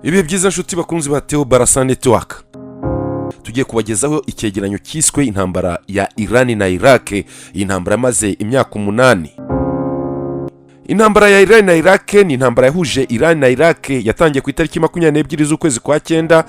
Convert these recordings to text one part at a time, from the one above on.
Ibihe byiza, nshuti bakunzi ba Theo Barasa Network. Tugiye kubagezaho icyegeranyo cyiswe "Intambara ya Irani na Iraq". Iyi ntambara yamaze imyaka 8. Intambara ya Irani na Iraq ni intambara yahuje Irani na Iraq, yatangiye ku itariki 22 z'ukwezi kwa cyenda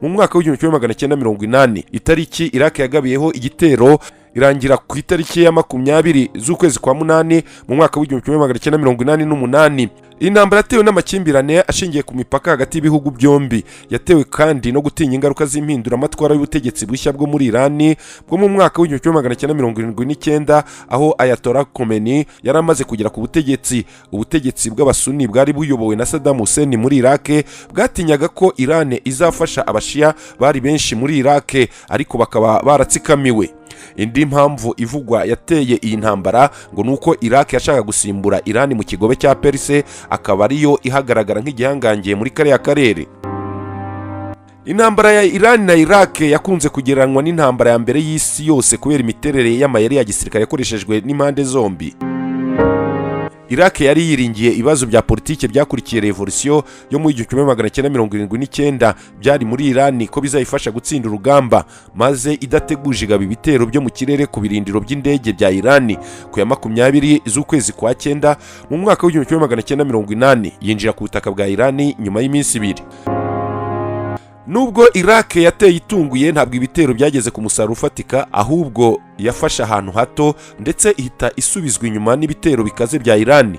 mu mwaka w'1980, itariki Iraq yagabiyeho igitero, irangira ku itariki ya 20 z'ukwezi kwa munani mu mwaka w'1988. Iyi ntambara yatewe n'amakimbirane ashingiye ku mipaka hagati y'ibihugu byombi. Yatewe kandi no gutinya ingaruka z'impinduramatwara y'ubutegetsi bushya bwo muri Irani bwo mu mwaka w'1979, aho Ayatollah Khomeini yari amaze kugera ku butegetsi. Ubutegetsi bw'Abasuni bwari buyobowe na Saddam Hussein muri Iraq bwatinyaga ko Irani izafasha Abashiya bari benshi muri Iraq ariko bakaba baratsikamiwe. Indi mpamvu ivugwa yateye iyi ntambara ngo ni uko Iraq yashakaga gusimbura Irani mu kigobe cya Perse, akaba ariyo ihagaragara nk'igihangange muri kariya karere. Intambara ya Irani na Iraq yakunze kugereranywa n'intambara ya mbere y'isi yose kubera imiterere y'amayeri ya gisirikare yakoreshejwe n'impande zombi. Iraq yari yiringiye ibibazo bya politiki byakurikiye revolisiyo yo mu 1979 byari muri Irani ko bizayifasha gutsinda urugamba, maze idateguje igaba ibitero byo mu kirere ku birindiro by'indege bya Irani ku ya 20 z'ukwezi kwa cyenda mu mwaka w'1980, yinjira ku butaka bwa Irani nyuma y'iminsi 2. Nubwo Iraq yateye itunguye, ntabwo ibitero byageze ku musaruro ufatika, ahubwo yafashe ahantu hato ndetse ihita isubizwa inyuma n'ibitero bikaze bya Irani.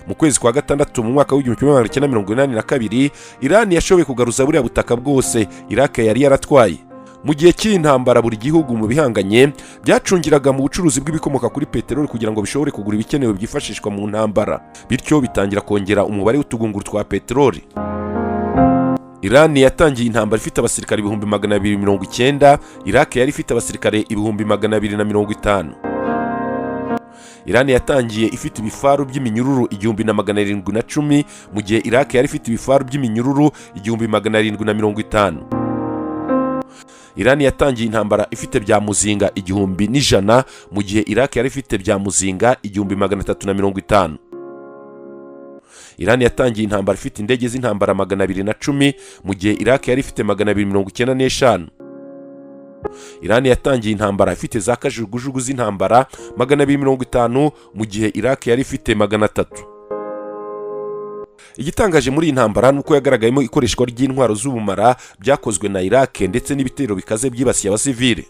Mu kwezi kwa gatandatu mu mwaka w'1982, Irani yashoboye kugaruza buriya butaka bwose Iraq yari yaratwaye. Mu gihe cy'iyi ntambara, buri gihugu mu bihanganye byacungiraga mu bucuruzi bw'ibikomoka kuri peteroli kugira ngo bishobore kugura ibikenewe byifashishwa mu ntambara, bityo bitangira kongera umubare w'utugunguru twa peteroli. Irani yatangiye intambara ifite abasirikare 290,000. Iraq yari ifite abasirikare 250,000. Irani yatangiye ifite ibifaru by'iminyururu 1710, mu gihe Iraq yari ifite ibifaru by'iminyururu 1750. Irani yatangiye intambara ifite bya muzinga 1100, mu gihe Iraq yari ifite bya muzinga 1350. Irani yatangiye intambara ifite indege z'intambara 210, mu gihe Iraq yari ifite 295. Irani yatangiye intambara ifite za kajugujugu z'intambara 250, mu gihe Iraq yari ifite 300. Igitangaje muri iyi ntambara ni uko yagaragayemo ikoreshwa ry'intwaro z'ubumara byakozwe na Iraq ndetse n'ibitero bikaze byibasiye abasivile.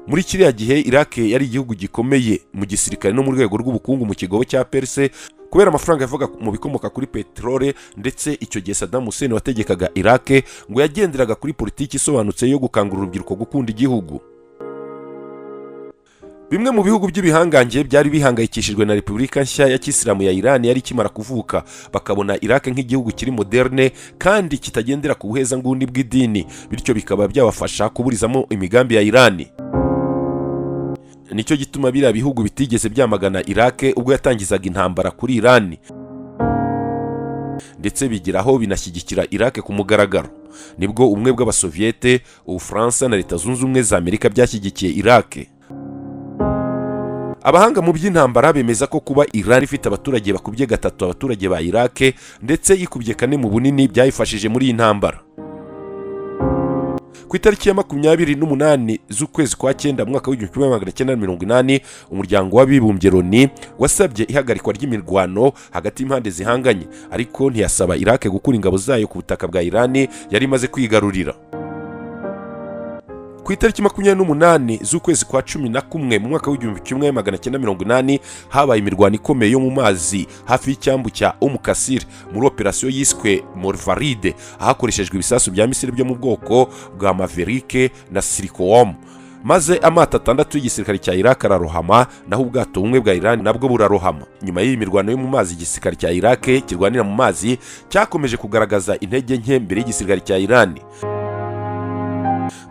Muri kiriya gihe, Iraq yari igihugu gikomeye mu gisirikare no mu rwego rw'ubukungu mu kigobe cya Perse kubera amafaranga yavaga mu bikomoka kuri peteroli. Ndetse icyo gihe Saddam Hussein wategekaga Iraq ngo yagenderaga kuri politiki isobanutse yo gukangurira urubyiruko gukunda igihugu. Bimwe mu bihugu by'ibihangange byari bihangayikishijwe na Repubulika nshya ya Kisilamu ya Iran yari ikimara kuvuka, bakabona Iraq nk'igihugu kiri moderne kandi kitagendera ku buhezanguni bw'idini, bityo bikaba byabafasha kuburizamo imigambi ya Iran. Nicyo gituma biriya bihugu bitigeze byamagana Iraq ubwo yatangizaga intambara kuri Iran, ndetse bigeraho binashyigikira Iraq ku mugaragaro. Nibwo Ubumwe bw'Abasoviyete, Ubufaransa na Leta Zunze Ubumwe za Amerika byashyigikiye Iraq. Abahanga mu by'intambara bemeza ko kuba Iran ifite abaturage bakubye gatatu abaturage ba Iraq ndetse ikubye kane mu bunini byayifashije muri iyi ntambara. Ku itariki ya 28 z'ukwezi kwa cyenda mu mwaka w'1980, Umuryango w'Abibumbye Loni wasabye ihagarikwa ry'imirwano hagati y'impande zihanganye, ariko ntiyasaba Iraq gukura ingabo zayo ku butaka bwa Irani yari imaze kwigarurira. Ku itariki 28 z'ukwezi kwa 11 mu mwaka w'1980, habaye imirwano ikomeye yo mu mazi hafi y'icyambu cya Umukasir muri operasiyo yiswe Morvaride, ahakoreshejwe ibisasu bya misile byo mu bwoko bwa Maverick na Silkworm, maze amato atandatu y'igisirikare cya Iraq ararohama, naho ubwato bumwe bwa Iran nabwo burarohama. Nyuma y'iyi mirwano yo mu mazi, igisirikare cya Iraq kirwanira mu mazi cyakomeje kugaragaza intege nke mbere y'igisirikare cya Iran.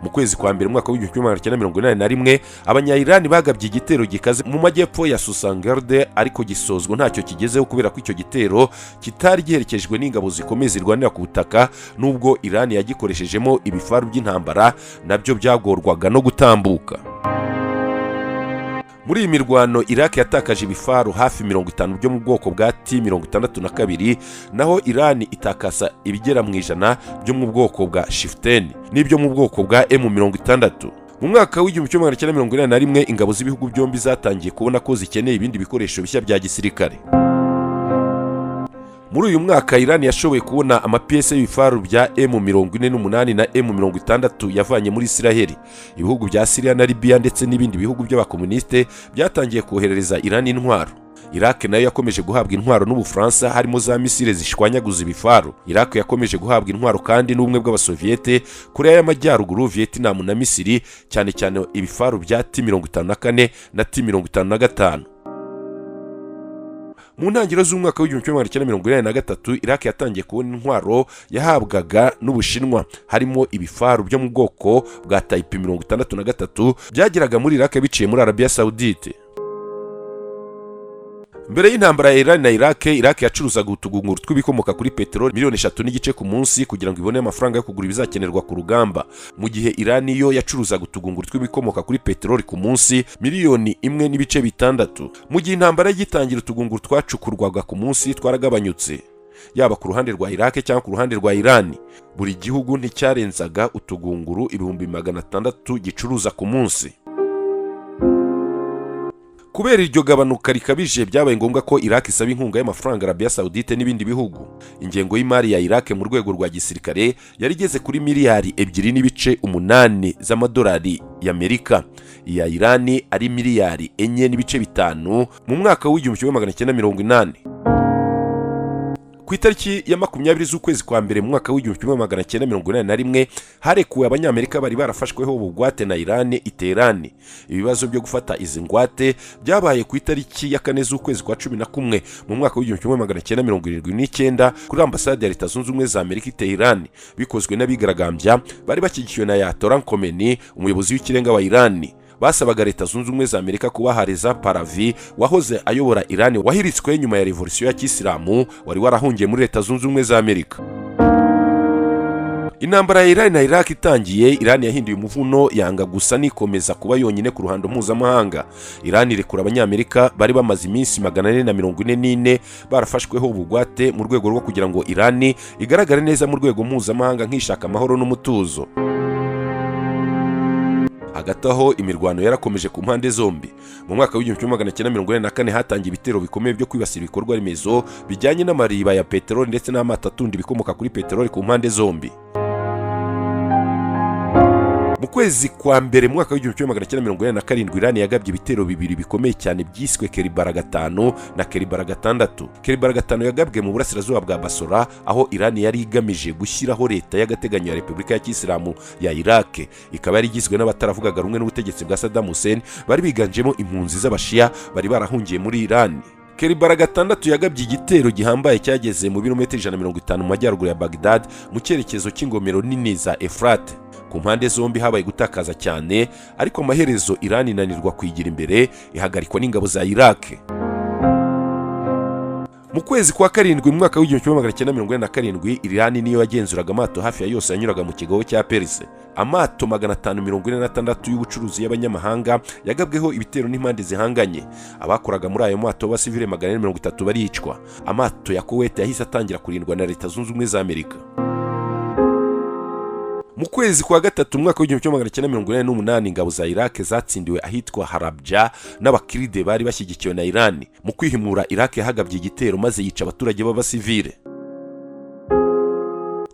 Mu kwezi kwa mbere mu mwaka w'1981, Abanyayirani bagabye igitero gikaze mu majyepfo ya Susangerde, ariko gisozwa ntacyo kigezeho kubera ko icyo gitero kitari giherekejwe n'ingabo zikomeye zirwanira ku butaka, nubwo Irani yagikoreshejemo ibifaru by'intambara nabyo byagorwaga no gutambuka. Muri iyi mirwano, Iraq yatakaje ibifaru hafi 50 byo mu bwoko bwa T-62, naho Iran itakaza ibigera mu 100 byo mu bwoko bwa Chieftain n'ibyo mu bwoko bwa M60. Mu mwaka w'1981, ingabo z'ibihugu byombi zatangiye kubona ko zikeneye ibindi bikoresho bishya bya gisirikare. Muri uyu mwaka, Iran yashoboye kubona amapiyese y'ibifaru bya M48 na M60 yavanye muri Isiraheli. Ibihugu bya Syria na Libya ndetse n'ibindi bihugu by'abakomunisite byatangiye koherereza Iran intwaro. Iraq nayo yakomeje guhabwa intwaro n'Ubufaransa, harimo za misile zishwanyaguza ibifaru. Iraq yakomeje guhabwa intwaro kandi n'Ubumwe bw'Abasoviyete, Korea y'Amajyaruguru, Vietnam na Misiri, cyane cyane ibifaru bya T-54 na T-55. Mu ntangiriro z'umwaka w'1983, Iraq yatangiye kubona intwaro yahabwaga n'Ubushinwa, harimo ibifaru byo mu bwoko bwa Type 63 byageraga muri Iraq biciye muri Arabia Saudite. Mbere y'intambara ya Iran na Iraq, Iraq yacuruzaga utugunguru tw'ibikomoka kuri peteroli miliyoni 3.5 ku munsi kugira ngo ibone amafaranga yo kugura ibizakenerwa ku rugamba, mu gihe Iran yo yacuruzaga utugunguru tw'ibikomoka kuri peteroli ku munsi miliyoni 1.6. Mu gihe intambara yigitangira, utugunguru twacukurwaga ku munsi twaragabanyutse, yaba ku ruhande rwa Iraq cyangwa ku ruhande rwa Iran. Buri gihugu nticyarenzaga utugunguru 600,000 gicuruza ku munsi. Kubera iryo gabanuka rikabije, byabaye ngombwa ko Iraq isaba inkunga y'amafaranga Arabia Saudite n'ibindi bihugu. Ingengo y'imari ya Iraq mu rwego rwa gisirikare yari igeze kuri miliyari 2.8 z'amadolari y'Amerika, iya Iran ari miliyari 4.5 mu mwaka w'1980. Ku itariki ya 20 z'ukwezi kwa mbere mu mwaka w'1981, harekuwe Abanyamerika bari barafashweho bugwate na Iran i Teherani. Ibibazo byo gufata izi ngwate byabaye ku itariki ya 4 z'ukwezi kwa 11 mu mwaka w'1979 kuri ambasade ya Leta Zunze Ubumwe za Amerika i Teherani, bikozwe n'abigaragambya bari bashyigikiwe na Ayatollah Khomeini, umuyobozi w'ikirenga wa Iran. Basabaga Leta Zunze Ubumwe za Amerika kubaha Reza Pahlavi wahoze ayobora Iran, wahiritswe nyuma ya revolisiyo ya kisilamu, wari warahungiye muri Leta Zunze Ubumwe za Amerika. Intambara ya Iran na Iraq itangiye, Iran yahinduye umuvuno, yanga gusa nikomeza kuba yonyine ku ruhando mpuzamahanga. Iran irekura Abanyamerika bari bamaze iminsi 444 barafashweho ubugwate, mu rwego rwo kugira ngo Iran igaragare neza mu rwego mpuzamahanga nk'ishaka amahoro n'umutuzo. Hagati aho, imirwano yarakomeje ku mpande zombi. Mu mwaka w'1984 hatangiye ibitero bikomeye byo kwibasira ibikorwa remezo bijyanye n'amariba ya peteroli ndetse n'amato atunda ibikomoka kuri peteroli ku mpande zombi. Mu kwezi kwa mbere mu mwaka w'1987, Irani yagabye ibitero bibiri bikomeye cyane byiswe Keribara 5 na Keribara 6. Keribara 5 yagabwe mu burasirazuba bwa Basora, aho Irani yari igamije gushyiraho leta y'agateganyo ya Repubulika ya Kisilamu ya Iraq, ikaba yari igizwe n'abataravugaga rumwe n'ubutegetsi bwa Saddam Hussein bari biganjemo impunzi z'Abashiya bari barahungiye muri Irani. Keribara 6 yagabye igitero gihambaye cyageze mu birometero 150 mu majyaruguru ya Baghdad, mu cyerekezo cy'ingomero nini za Efrate. Ku mpande zombi habaye gutakaza cyane, ariko amaherezo Iran inanirwa kuyigira imbere, ihagarikwa n'ingabo za Iraq. Mu kwezi kwa karindwi mu mwaka w'1987, Iran niyo yagenzuraga amato hafi ya yose yanyuraga mu kigobe cya Perse. Amato 546 y'ubucuruzi y'abanyamahanga yagabweho ibitero n'impande zihanganye. Abakoraga muri ayo mato b'abasivile 430 baricwa. Amato ya Kuwait yahise atangira kurindwa na Leta Zunze Ubumwe za Amerika. Mu kwezi kwa gatatu mu mwaka w'1988, ingabo za Iraq zatsindiwe ahitwa Harabja n'Abakiride bari bashyigikiwe na Iran. Mu kwihimura, Iraq yahagabye igitero maze yica abaturage b'abasivile.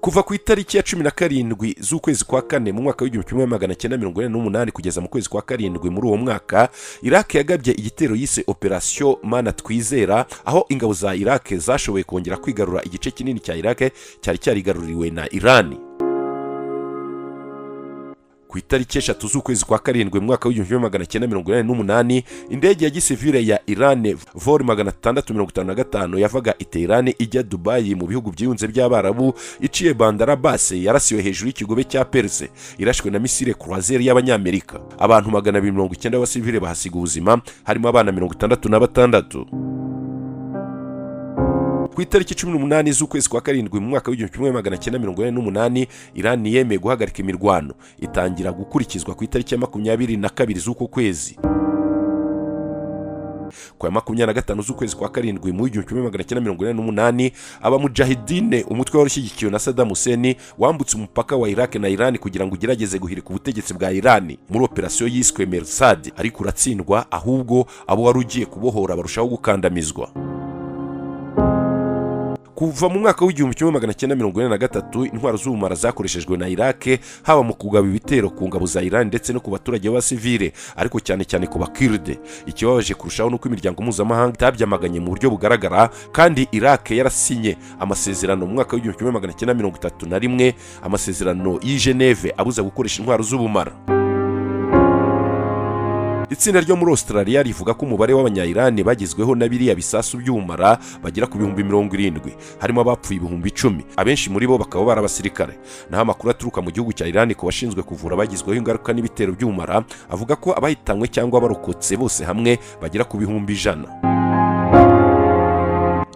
Kuva ku itariki ya 17 z'ukwezi kwa kane mu mwaka w'1988 kugeza mu kwezi kwa karindwi muri uwo mwaka, Iraq yagabye igitero yise Operation Mana Twizera, aho ingabo za Iraq zashoboye kongera kwigarura igice kinini cya Iraq cyari cyarigaruriwe na Iran. Ku itariki 3 z'ukwezi kwa karindwi mu mwaka w'1988, indege ya gisivile ya Iran Vol 655 yavaga i Teheran ijya Dubai mu Bihugu Byiyunze by'Abarabu iciye Bandar Abbas yarasiwe hejuru y'ikigobe cya Perse, irashwe na misile croisière y'Abanyamerika. Abantu 290 b'abasivile bahasiga ubuzima, harimo abana 66. Ku itariki 18 z'ukwezi kwa karindwi mu mwaka w'1988, Iran yemeye guhagarika imirwano, itangira gukurikizwa ku itariki ya 22 z'uko kwezi. Ku ya 25 z'ukwezi kwa karindwi mu 1988, abamujahidine, umutwe wari ushyigikiwe na Saddam Hussein, wambutse umupaka wa Iraq na Iran kugira ngo ugerageze guhirika ubutegetsi bwa Iran muri operasiyo yiswe Mersad, ariko uratsindwa, ahubwo abo wari ugiye kubohora barushaho gukandamizwa. Kuva mu mwaka w'1943, intwaro z'ubumara zakoreshejwe na Iraq, haba mu kugaba ibitero ku ngabo za Iran ndetse no ku baturage b'abasivile, ariko cyane cyane ku Bakirde. Ikibabaje kurushaho nuko imiryango mpuzamahanga itabyamaganye mu buryo bugaragara, kandi Iraq yarasinye amasezerano mu mwaka w'1931, amasezerano y'i Geneve abuza gukoresha intwaro z'ubumara. Itsinda ryo muri Australia rivuga ko umubare w'Abanya-Iran bagezweho na biriya bisasu by'ubumara bagera ku 70,000, harimo abapfuye 10,000, abenshi muri bo bakaba bari abasirikare. Naho amakuru aturuka mu gihugu cya Iran ku bashinzwe kuvura abagizweho ingaruka n'ibitero by'ubumara avuga ko abahitanywe cyangwa barokotse bose hamwe bagera ku 100,000.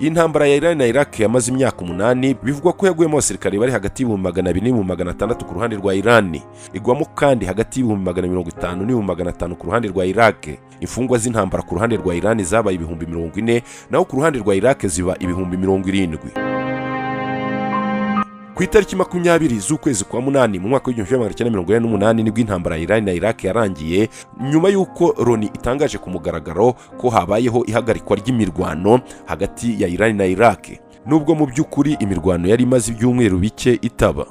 Iyi ntambara ya Iran na Iraq yamaze imyaka 8, bivugwa ko yaguyemo abasirikare bari hagati y'200,000 n'600,000 ku ruhande rwa Iran, igwamo kandi hagati y'150,000 n'500,000 ku ruhande rwa Iraq. Imfungwa z'intambara ku ruhande rwa Iran zabaye 40,000, naho ku ruhande rwa Iraq ziba 70,000. Ku itariki 20 z'ukwezi kwa munani mu mwaka w'1948 nibwo intambara ya Iran na Iraq yarangiye, nyuma y'uko Loni itangaje ku mugaragaro ko habayeho ihagarikwa ry'imirwano hagati ya Iran na Iraq, nubwo mu by'ukuri imirwano yari imaze ibyumweru bike itaba.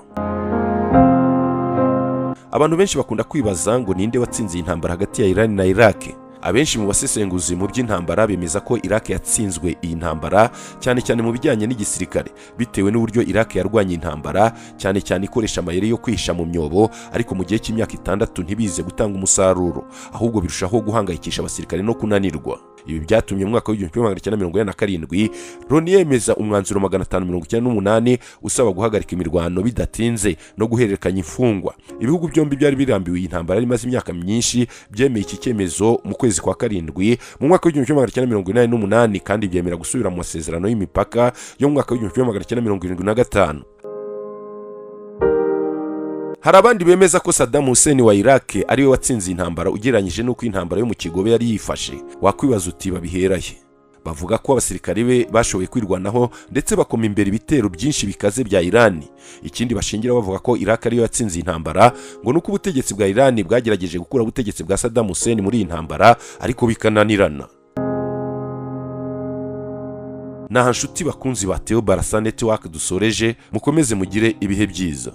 Abantu benshi bakunda kwibaza ngo ninde watsinze iyi ntambara hagati ya Iran na Iraq? Abenshi mu basesenguzi mu by'intambara bemeza ko Iraq yatsinzwe iyi ntambara, cyane cyane mu bijyanye n'igisirikare, bitewe n'uburyo Iraq yarwanye intambara, cyane cyane ikoresha amayeri yo kwihisha mu myobo, ariko mu gihe cy'imyaka 6 ntibize gutanga umusaruro, ahubwo birushaho guhangayikisha abasirikare no kunanirwa. Ibi byatumye mu mwaka w'1947 Loni yemeza umwanzuro 598 usaba guhagarika imirwano bidatinze no guhererekanya imfungwa. Ibihugu byombi byari birambiwe iyi ntambara yari imaze imyaka myinshi byemeye iki cyemezo mu kwezi kwa karindwi mu mwaka w'1988, kandi byemera gusubira mu masezerano y'imipaka yo mu mwaka w'1975. Hari abandi bemeza ko Saddam Hussein wa Iraq ariwe watsinze intambara, ugereranyije n'uko intambara yo mu Kigobe yari yifashe. Wakwibaza uti: "Babiherahe?" Bavuga ko abasirikare be bashoboye kwirwanaho ndetse bakoma imbere ibitero byinshi bikaze bya Iran. Ikindi bashingira bavuga ko Iraq ariyo yatsinze intambara ngo nuko ubutegetsi bwa Iran bwagerageje gukura ubutegetsi bwa Saddam Hussein muri iyi ntambara, ariko bikananirana. Naha, nshuti bakunzi ba Theo Barasa Network, dusoreje. Mukomeze mugire ibihe byiza.